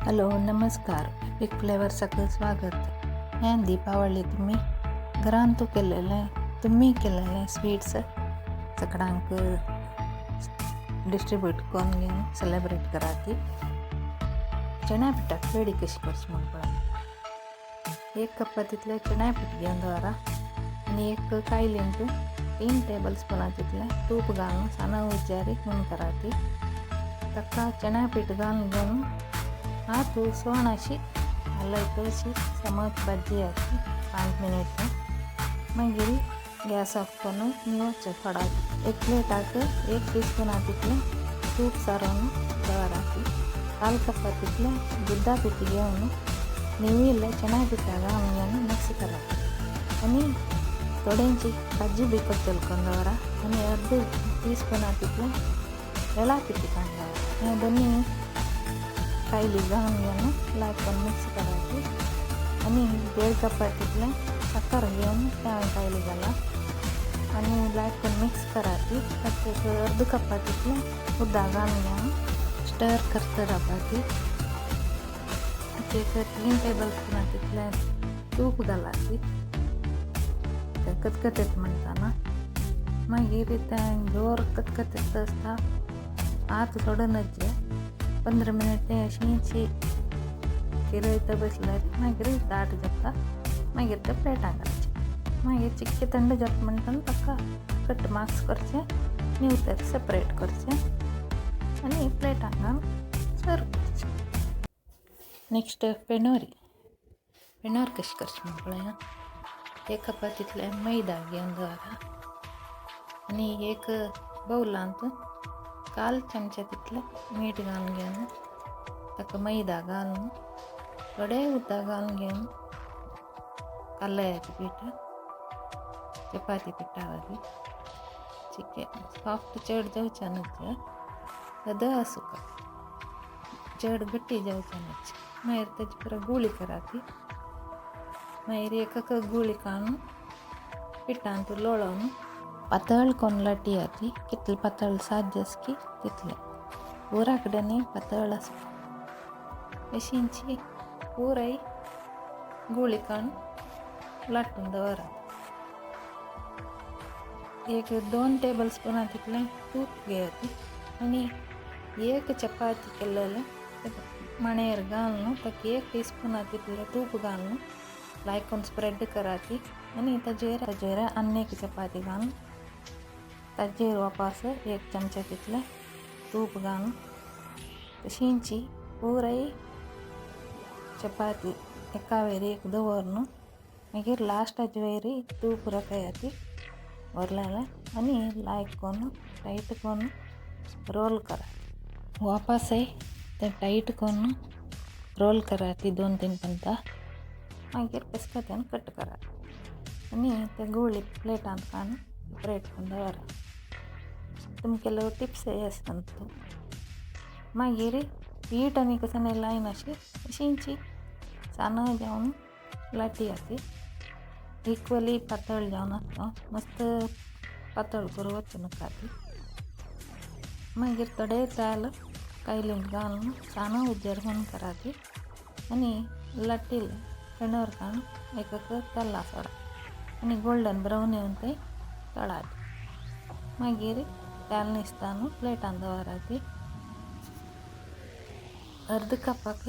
Hello नमस्कार, epic फ्लेवर्साक स्वागत। हें दीपावली तुमी घरांतू केलेलें तुमी केलेलें स्वीट्स सगळ्यांक डिस्ट्रिब्यूट करून घेवन सेलेब्रेट कराती। चण्या पिठाक पेडी कशी करची म्हूण पळय। 1 कप तितलें चण्या पीठ घेवन दवरा आनी एक कायलींत 3 टेबल स्पूना तितलें तूप घालून साना उज्यारी हून कराती। ताका चण्या पीठ घालून घेवन हात उसवण अशी हलयत अशी समत भाजी आसता 5 मिनट। मागीर गॅस ऑफ करून निवळचें थोडा। एक प्लेटाक 1 टी स्पूना तितलें तूप सारोवन दवराती। 1/4 कप तितलें दुदा पीठ घेवन निविल्लें चण्या पिठा घालून घेवन मिक्स करात आनी थोडेंची काजू बी कच्चल करून दवरा आनी अर्द टी स्पूना तितलें वेळा पीठ काडून दवरा। हें दोनी कायली घालून घेवन लायक करून मिक्स करायची आनी 1.5 कप तितलें साकर घेवन तें हांवें कायली घाला आनी लायक करून मिक्स करायची। ताका अर्द कप तितलें उदक घालून घेवन स्टर करता रावपाची। एक 3 टेबल स्पूना तितलें तूप घालाची तें कतकतेत म्हणटाना। मागीर तें जोर कतकतेत आसता हात सोडूनच 15 मिनट तें अशींच किरयता बसल्यार मागीर दाट जाता। मागीर तें प्लेटान घालचें। मागीर चिक्के थंड जाता म्हणटना ताका कट मार्क्स करचें निवतर सेपरेट करचें आनी प्लेटान घालून सर्व करचें। नेक्स्ट पेणोरी। पेणोर कशी करची म्हूण पळया। 1 कप तितलें मैदा घेवन दवरा आनी एक बावलांत 1/4 चमचा तितलें मीठ घालून घेवन ताका मैदा घालून थोडें उदक घालून घेवन कालयाचें पीठ चपाती पिठा वरी चिके सॉफ्ट चड जावचें न्हय सदां आसूं चड गट्टी जावचें न्हय। मागीर ताजी पुरो गुळी कराती। मागीर एक गुळी काडून पिठांत लोळोवन पातळ करून लाटयाती। कितलें पातळ साध्य आसकी तितलें पुरा कडेन पातळ आसता अशींची पुराय गुळी काडून लाटून दवरात। 1-2 टेबल स्पूना तितलें तूप घेयात आनी 1 चपाती केलेलें मणेर घालून ताका 1 टी स्पूना तितलें तूप घालून लायक करून स्प्रेड कराती आनी ताजेर ताजेर आनी एक चपाती घालून ताजेर वापस 1 चमचा तितलें तूप घालून तशींची पुराय चपाती एका वयर एक दवरून मागीर लास्टाचे वयर तूप रकयाती वरलेलें आनी लायक करून टायट करून रोल करात। वापसय तें टायट करून रोल कराती 2-3 पंता। मागीर पेस्कात्यान कट करात आनी ते गुळी प्लेटांत काडून सेपरेट करून दवरात। तुमकां ಕೆಲವು टिप्स आसता। मागीर पीठ आनी कसो लायन अशी अशींची साना जावन लाटयाती। इक्वली पातळ जावन आसता मस्त पातळ करून वचूं नाका ती। मागीर थोडें तेल कायलींत घालून साना उज्यार हून कराती आनी लाटिल्लें पेणोर काडून एक तेला सोडा आनी गोल्डन ब्रावन येवन तें तळात। मागीर तेल निसता न्हू प्लेटान दवराती। अर्द कपाक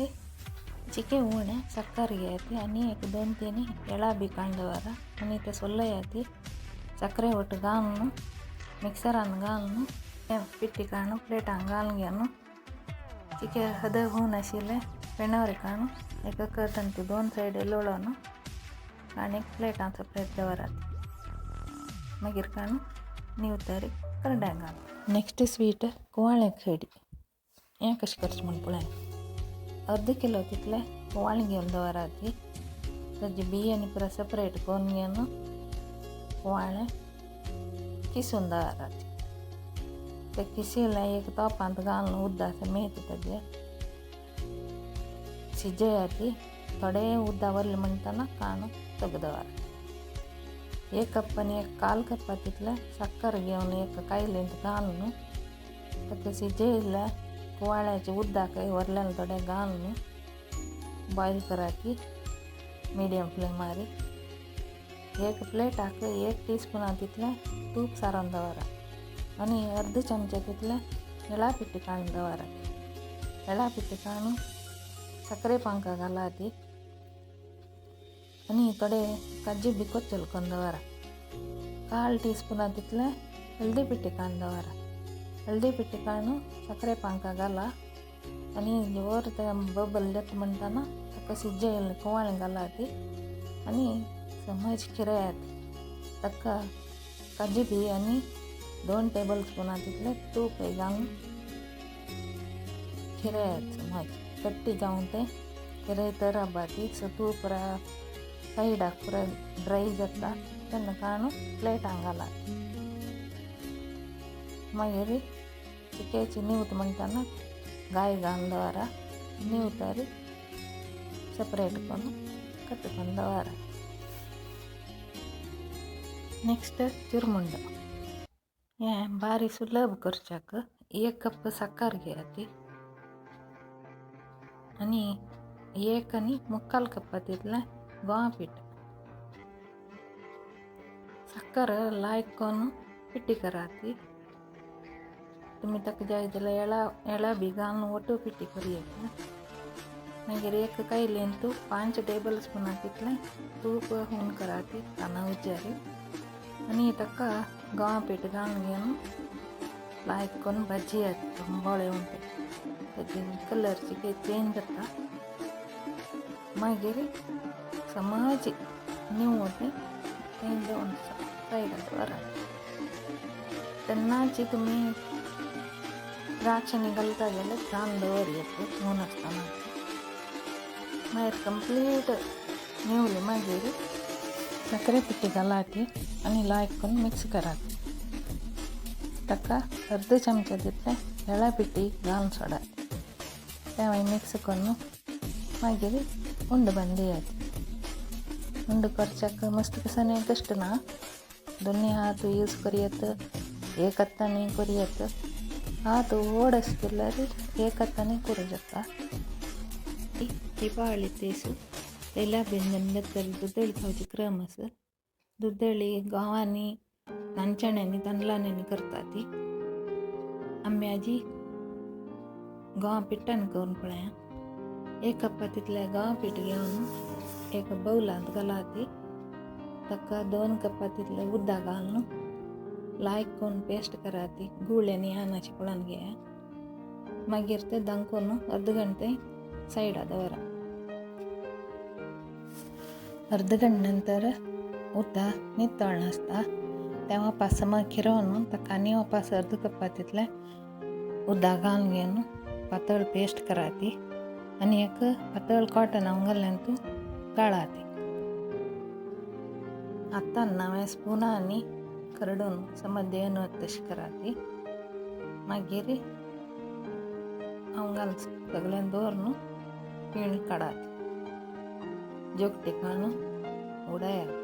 चिके उणें साकर घेयाती आनी 1-2-3 एळा बी काडून दवरा आनी ते सोलयाती साकरे ಒಟ್ಟು घालून मिक्सरान घालून पिट्टी काडून प्लेटान घालून घेवन चिके हद हून आशिल्लें पेणोरी काडून एक तांचे 2 सायड लोळोवन आनी प्लेटान सेपरेट दवरात। मागीर काडून निवतरी करड्याक घाल। नेक्स्ट स्वीट कुवाळ्या खेडी। हें कशें करचें म्हूण पळय। अर्द किलो तितलें कुवाळें घेवन दवराती। ताजी बी आनी पुरो सेपरेट करून घेवन कुवाळें किसून दवराती। तें किशिल्लें एक तोपांत घालून उदक समेत ताजें शिजयाती। थोडें उदक वरलें म्हणटना काडून तग दवरात। 1 कप आनी 1/4 कप तितलें साकर घेवन एक कायलींत घालून ताका शिजयल्लें कुवाळ्याचें उदक वरलेलें थोडें घालून बॉयल कराती मीडियम फ्लेमार. एक प्लेटाक 1 टीस्पून तितलें तूप सारोवन दवरा आनी अर्द चमचे तितलें येळा पिट्टी काडून दवरा. येळा पिट्टी काडून सಕ್ಕರೆ पांक घालाती आनी थोडे काजू बी कोचल करून दवरा. 1/4 टी स्पून तितलें हळदी पिट्टी काडून दवरा. हळदी पिट्टी काडून सಕ್ಕರೆ पांक घाला आनी जोर ते बबल जाता म्हणटना ताका शिजयल्लें कुवाळें घालाती आनी समज खिरयात. ताका काजू बी आनी 2 टेबल स्पून तितलें तूप घालून खिरयात. समज गट्टी जावन तें खिरयत राबाती. सो तूप पुरा सायडाक पुरा ड्राय जाता तेन्ना काडून प्लेटान घालात. मागीर चिक्याची निवत म्हणटना गाय घालून दवरा. निवतारी सेपरेट करून कट करून दवरा. नेक्स्ट चिरमुंडो. हें बारी सुलभ करच्याक 1 कप साकर घेयात आनी 1 3/4 कप तितलें गोवा पीठ. साकर लायक करून पिट्टी कराती. तुमी ताका जाय जाल्यार येळा येळा बी घालून ओटू पिट्टी करूं. मागीर 1 कायलेंत 5 टेबल स्पून तितलें तूप हून कराती काना उज्यार आनी ताका गोवा पीठ घालून घेवन लायक करून भाजी बोळे उंटे ताजे कलर चिके चेंज जाता. मागीर समज निवते तें दवरून सायडाक दवरात. तेन्नाची तुमी द्राक्षांनी घालता जाल्यार घालून दवरयात हून आसतना. मागीर कंप्लीट निवली मागीर सಕ್ಕರೆ पिट्टी घालाती आनी लायक करून मिक्स करात. ताका अर्द चमचे तितलें येळा पिट्टी घालून सोडात. तें मागीर मिक्स करून मागीर उंडो बांदियात. उंडो करच्याक मस्त कसाने कश्ट ना. दोनी हात यूज करयत, एक हातांनी करयत. हात व्हड आसत जाल्यार एक हातांनी करूं जाता. दीपावळी दीस तेला व्यंजन घेतल्यार दुदळी खावची क्रम आसा. दुदळी गांवांनी तांचण्यांनी तांदळांनी करता ती. आमी आजी गंवा पिठान करून पळया. 1 कप तितलें गंवा पीठ घेवन एक बावलांत घालाती. ताका 2 कप तितलें उदक घालून लायक करून पेस्ट कराती. गुळ्यांनी आनाची पळोवन घेया. मागीर तें दांकोवन अर्द घंटे सायडा दवरा. अर्द घंटे नंतर उदक नितळ आसता तें वापस समज खिरोवन ताका आनी वापस अर्द कपा तितलें उदक घालून घेवन पातळ पेस्ट कराती आनी एक पातळ कॉटन घालून तूं गाळाती. आतां हांवें स्पुनांनी करडून समज देवन वता तशें कराती. मागीर हांव घाल सगळें दवरून पीण काडात. जोगटी काडून उडयात.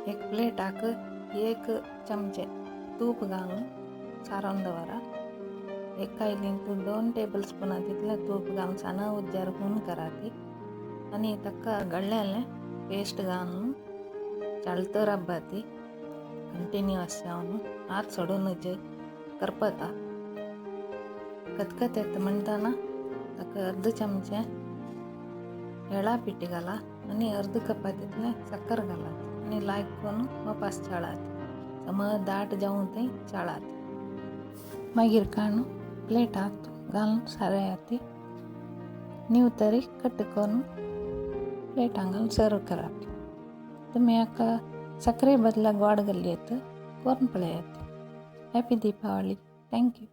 एक प्लेटाक 1 चमचे तूप घालून सारोवन दवरा. एक कायलींत 2 टेबल स्पून तितलें तूप घालून साना उज्यार हून कराती आनी ताका गळ्ळेलें पेस्ट घालून चालतो राबाती कंटिन्यूअस जावन हात सोडून करपता. कतकत येता म्हणटना ताका अर्द चमचे येळा पिट्टी घाला आनी अर्द कपा तितलें साकर घालात आनी लायक करून वापस चाळात. समज दाट जावन तें चाळात. मागीर काडून प्लेटाक घालून सारयात. निवतरी कट करून प्लेटान घालून सर्व करात. तुमी हाका सಕ್ಕರೆ बदला गोड घालयत करून पळयात. Happy Deepavali. Thank you.